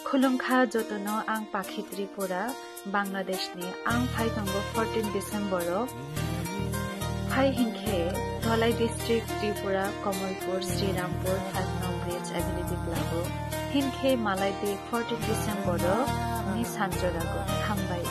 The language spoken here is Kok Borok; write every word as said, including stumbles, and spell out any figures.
Khulumkha jotono, ang Pakhi Tripura, Bangladeshni. Ang phai tongo fourteen December o. Phai hinkhe Dholai district, Tripura, Kamalpur, Srirampur, five number bridge, Agilidi Club o. Hinkhe malai di fourteen December o ni sanjora go. Hambai.